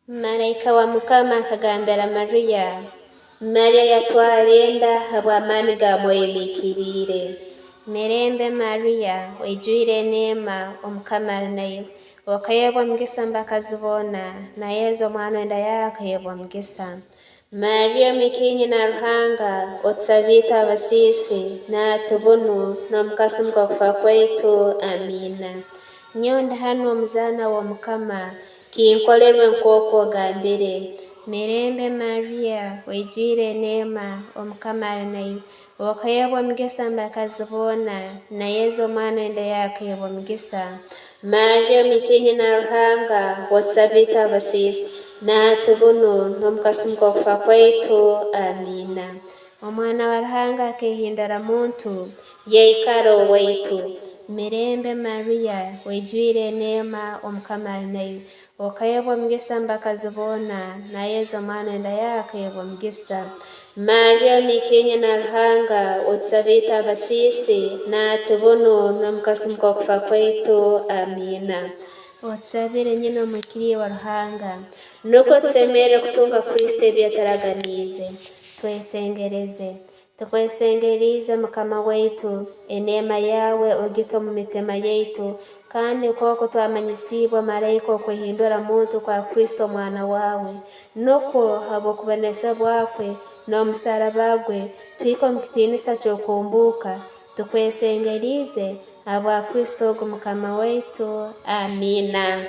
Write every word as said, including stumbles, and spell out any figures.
Maraika wa Mukama akagambira Mariya, Mariya yatwara enda habw'amaani ga Mwoyo Oimikiriire. Mirembe Mariya, oijwire eneema, Omukama ali naiwe. Okaheebwa omugisa omu bakazi boona, na Yesu omwana w'enda yaawe akaheebwa omugisa. Mariya, omikinyina Ruhanga, otusabe itwe abasiisi, na hati bunu, n'omu kasumi k'okufa kwaitu. Amiina. Nyowe ndi hanu omuzaana w'Omukama, kinkolerwe nk'oku ogambire. Mirembe Mariya, oijwire eneema, Omukama ali naiwe. Okaheebwa omugisa omu bakazi boona, na Yesu omwana w'enda yaawe akaheebwa omugisa. Mariya, omikinyina Ruhanga, otusabe itwe abasiisi, na hati bunu, n'omu kasumi k'okufa kwaitu. Amiina. Omwana wa Ruhanga akehindura muntu, yaikara owaitu. Mirembe Mariya, oijwire eneema, Omukama ali naiwe. Okaheebwa omugisa omu bakazi boona, na Yesu omwana w'enda yaawe akaheebwa omugisa. Mariya, omikinyina Ruhanga, otusabe itwe abasiisi, na hati bunu, n'omu kasumi k'okufa kwaitu. Amiina. Otusabire, nyina omwikiriire wa Ruhanga. Nukwo tusemerre kutunga Kristo ebi yaturaganiize. Twesengereze. Tukwesengeriize, Mukama waitu, eneema yaawe ogite omu mitima yaitu, kandi nkooku twamanyisiibwe maraika okwehindura muntu kwa Kristo Omwana waawe, nukwo habw'okubonesebwa kwe n'omusaraba gwe, tuhike omu kitiinisa ky'okuhumbuuka. Tukwesengeriize habwa Kristo ogu Mukama waitu. Amiina.